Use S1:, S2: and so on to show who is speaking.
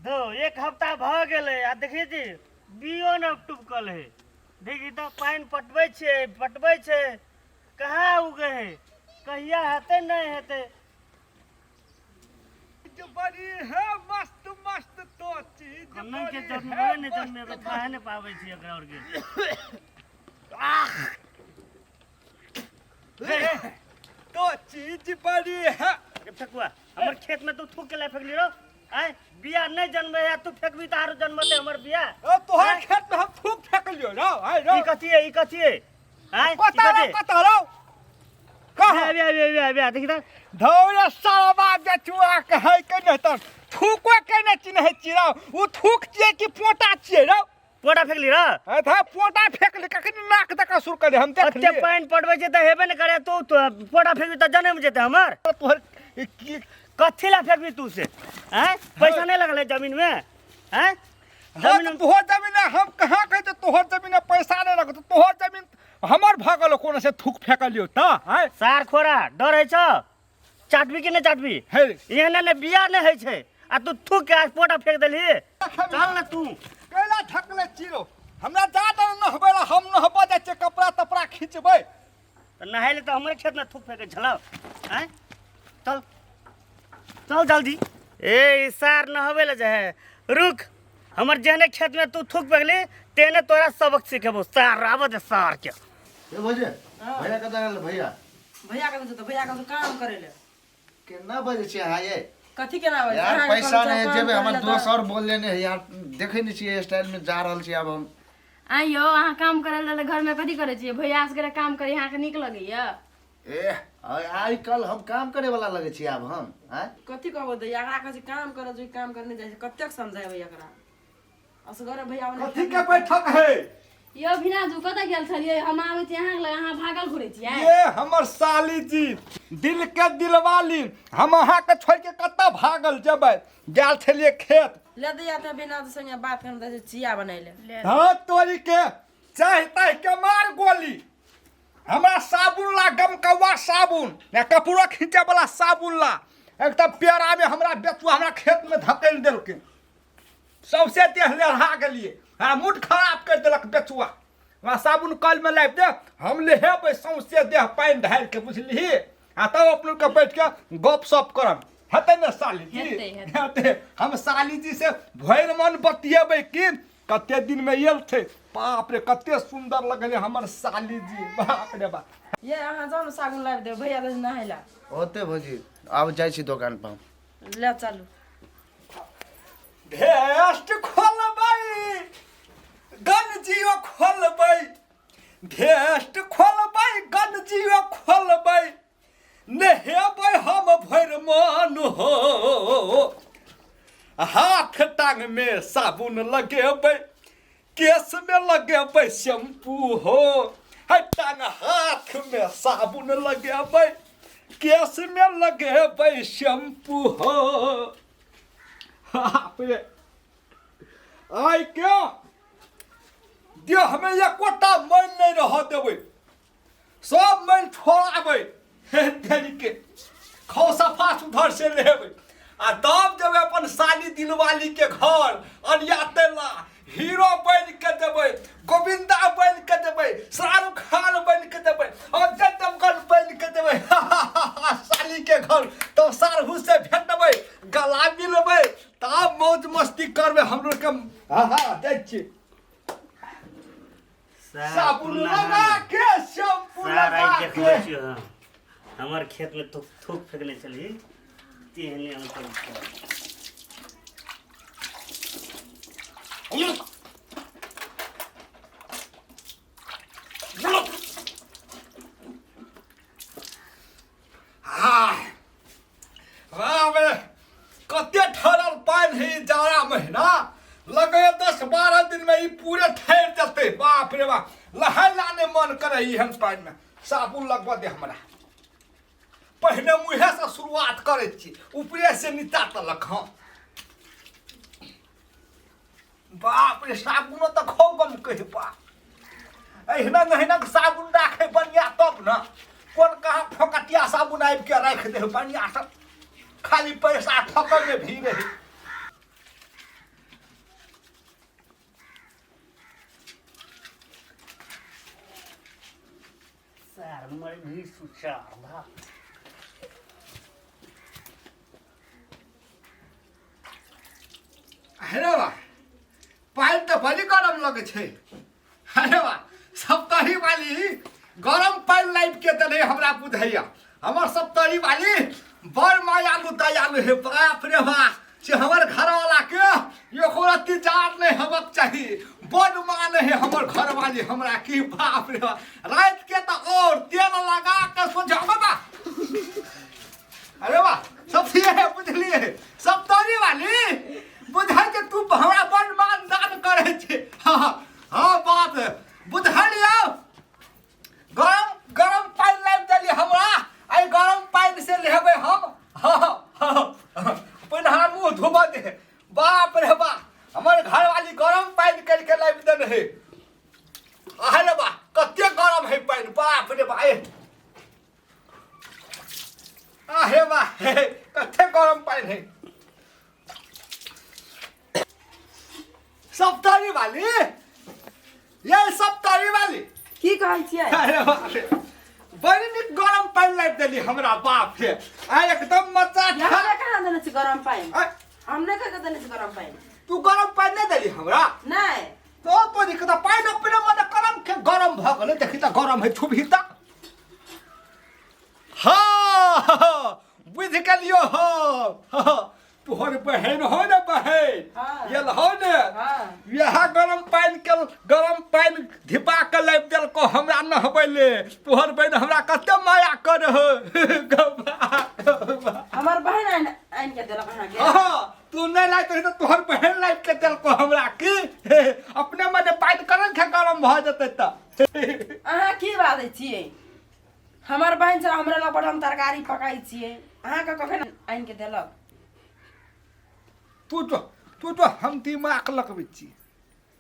S1: धो एक हफ्ता भऽ गेलै आ देखै छी बियो ने टुपकल है। देखी तऽ पानि पटबै छियै, पटबै छै, कहाँ उगै है, कहिया हेतै नहि हेतै।
S2: बड़ी है मस्त मस्त तो चीज।
S1: कन्नन के जन्मबे नहि जन्मेबै, खाए नहि पाबै छी एकरा आओर के।
S2: तो चीज बड़ी है।
S1: अरे फेकुआ, हमर खेत में तू थूक के ला फेकली रो। आय बिया नहीं जन्मे है, तू फेकबी त आरो जन्मते हमर बिया।
S2: ओ तोहर
S1: आँय?
S2: खेत में हम थूक फेकलियो रो आय रो।
S1: ई कथी है, ई कथी है? आय ई
S2: कता
S1: कथी
S2: रो, कता रो कह।
S1: अबे अबे अबे अबे देखी त।
S2: धौरे सालबा बेचुआ कहै के नहीं त थूको के नहीं चिन्है छी रो। उ थूक छियै कि पोटा छियै रो?
S1: पोटा फेकली रो।
S2: अरे था पोटा फेकली, कखनी नाक दक शुरू करे हम देख
S1: ओते
S2: लिए।
S1: पानि पटबै छै त हेबे ने करे, तू तो पोटा फेकबी त जनम जेतै हमर।
S2: तोहर ई की
S1: कथी ला फेकबी तू से? आँय, पैसा नहीं लगल है जमीन में? आँय
S2: हाँ,
S1: जमीन
S2: तो तोहर जमीन है, हम कहाँ कहै छै तोहर जमीन में पैसा नहीं लगत, तोहर जमीन हमर भऽ गेल कोनो से थूक फेकलियो त। आँय
S1: सार खोरा डर है छ, चाटबी कि नहीं चाटबी?
S2: हे
S1: एहने ने बिया नहीं है छै आ तू थूक के आज पोटा फेंक देलही। चल ना तू।
S2: कैला थकले चिरो हमरा जा दे नहबै ला, हम नहबऽ जाइ छियै, कपड़ा तपड़ा खींचबै।
S1: तऽ नहाय ले तऽ हमरे खेत में थूक फेंके छलौ? आँय चल चल जल्दी। ए ई सार नहबै ले जे है, रुक, हमर जेहने खेत में तू थूक फेंकली तेहने तोरा सबक सिखेबो सार। आबऽ दे सार के।
S3: ए भौजी, भैया कतऽ गेल भैया?
S4: भैया कतऽ जेतै? भैया कहै काम करै ले।
S3: केना बजै छियै अहाँ ये?
S4: कथी केना बजै?
S3: यार
S4: अहाँके
S3: पैसा
S4: कहलहुँ
S3: नहि
S4: काम
S3: जेबै,
S4: करै
S3: हमर
S4: ले तऽ-
S3: दोस्त और बोल लेने है यार, देखै नहि छियै स्टाइल में जा रहल छी आब हम।
S5: आइ यौ, अहाँ काम करै लए घरमे कथी करै छियै? भैया असगरे काम करै अहाँके नीक लगैया?
S3: ए आइ काल्हि हम काम करे वाला लगै छी आब हम? आँय
S4: कथी कहबो दैया, एकरा कहै छै काम करऽ जो, काम करने जाइ छै। कतेक समझेबै एकरा? असगरे भैया ओने।
S2: कथी के बैठक है?
S5: यौ भिनाजू, कतऽ गेल छलियै? हम आबै छी अहाँके लग, अहाँ भागल घुरै छियै।
S2: ये हमर साली जी, दिल के दिलवाली, हम अहाँके छोड़ के कतऽ भागल जेबै? गेल छलियै खेत।
S4: ले दैया तऽ बिना संगे बात करने दै छै, चिया बनैले।
S2: हाँ तोरी के चाह ताह के मार गोली। हमरा साबुन ला, गमकौआ साबुन या कपड़ो खींचे वाला साबुन ला। एक तऽ पेड़ा में हमरा बेचुआ हमरा खेत में धकेल देलकै, सौंसे देह लेढ़ा गेलियै, हमरा मूड खराब करि देलक बेचुआ। हमरा साबुन कल में लाबि दे, हम लेहेबै सौंसे देह पानि ढारि के, बुझलिही? आ तब अपने के बैठ के गप सप करब। हेतै ने साली जी?
S5: हेतै, हेतै।
S2: हेतै। हम साली जी से भरि मन बतियेबै कि कते दिन में एल थे। बाप रे, कते सुंदर लगलै हमर साली जी, बाप रे बाप।
S4: ये अहाँ जाउ ने, साबुन लाबि देब, भैया दै नहाय ला।
S3: ओते भौजी, आब जाइ छी दोकान पर।
S4: ले चलू।
S2: भेस्ट खोलबै, गंजियो खोलबै, भेस्ट खोलबै, गंजियो खोलबै, नहेबै हम भरि मन हो, हाथ टांग में साबुन लगेबै, केश में लगेबै शैम्पू हो, है टांग हाथ में साबुन लगेबै, केश में लगेबै शैम्पू हो। बाप रे, आइ के देहमे एकोटा मैल नहि रहऽ देबै, सब मैल छोड़ाबै। हे तेरी के खौ, सफा सुधर से लेबै आ तब जेबै अपन साली दिलवाली के घर अरियाते ला। हीरो बनि के देबै, गोविंदा बनि के देबै, शाहरुख खान बनि के देबै, अजय देवगन बनि के देबै साली के घर। तब सारहू से भेटबै, गला मिलबै, तब मौज मस्ती करबै हमरो के। हाँ हाँ, जाइ छी। साबुन लगा के, शैम्पू
S1: सार
S2: लगा
S1: आइ
S2: के।
S1: देखबै छियौ हम। हमर खेत में थूक थूक फेकने छलही तेहने हम करै छियौ।
S2: हाँ बाप रे, कते ठहरल पानि है। जाड़ा महीना लगैए 10-12 दिन में ई पूरे ठहर जेतै। बाप रे बाप, लहाय ला नहि मन करे एहन पानिमे। साबुन लगबऽ दे हमरा पहिने, मुँहे से शुरुआत करै छी, ऊपरे से नीचा तलक। हँ बाप रे, साबुनो तऽ खूब गम कहि बा। एहिना एहिना साबुन राखै बढ़िया तब ने, कोन कहाँ फोकटिया साबुन आबि के राखि दे। बढ़िया सब खाली पैसा ठकै में भी रही।
S1: हमर भी सुचार भा।
S2: अरे वाह, पानि तऽ बड़ी गरम लगै छै। अरे वाह, सप्तरी वाली गरम पानि लाबि के देले हमरा बुझैया। हमर सप्तरी वाली बड़ मायालु दयालु हे। बाप रे बा, से हमर घरवाला के एको रत्ती जाड़ नहीं होबक चाही। बड़ मान है हमर घरवाली हमरा की। बाप रे बा, राति के तऽ और तेल लगा के सोझा बाबा। अरे वाह, सब ठीक है, बुझलिए सप्तरी वाली बुझाइ छै तू हमरा बड़ मान दान करै छै। हाँ हाँ, बात बुझलियौ। गरम गरम पानि लाबि देली हमरा, एहि गरम पानि से लेबै हम। हाँ हाँ, पहिने हमरा मुँह धोबऽ दे। बाप रे बाप, हमर घरवाली गरम पानि करिके लाबि देने है। अरे वाह, कते गरम है पानि, बाप रे बाप। आहे वाह, कते गरम पानि है। सप्तरी वाली, ये सप्तरी वाली
S4: की कहै छियै?
S2: अरे बाप रे, बड़ी नीक गरम पानि लाबि देली हमरा। बाप रे, आ एकदम मजा।
S4: हमरा कहाँ देने छी गरम पानि?
S2: आ,
S4: हम नहि कहि कऽ देने छी गरम पानि।
S2: तू गरम पानि नहि देली हमरा?
S4: नहि।
S2: तो तो देख तऽ पानि अपने मने गरम के गरम भऽ गेलै। देखी तऽ गरम है, छुबही तऽ। हाँ, बुझि गेलियो। हो, तोहर बहन हो ने बहन?
S4: हाँ।
S2: ये हो ने?
S4: हाँ।
S2: यह गरम पानि के गरम पानि धिपा के लाबि देलको हमरा नहबै ले। तोहर बहन हमरा कते माया कर हो।
S4: हमर बहन आनि आनि के देलक अहाँके?
S2: हाँ, तू नहीं लाइत रही तऽ तोहर बहन लाबि के देलको हमरा की। अपने मने पानि करन के गरम भऽ जेतै तऽ।
S4: अहाँ की बाजै छियै? हमर बहन छै, हमरा लग हम तरकारी पकाइ छियै। अहाँके कखन आनि के देलक?
S2: तू तो हम दिमाग लगबै छी।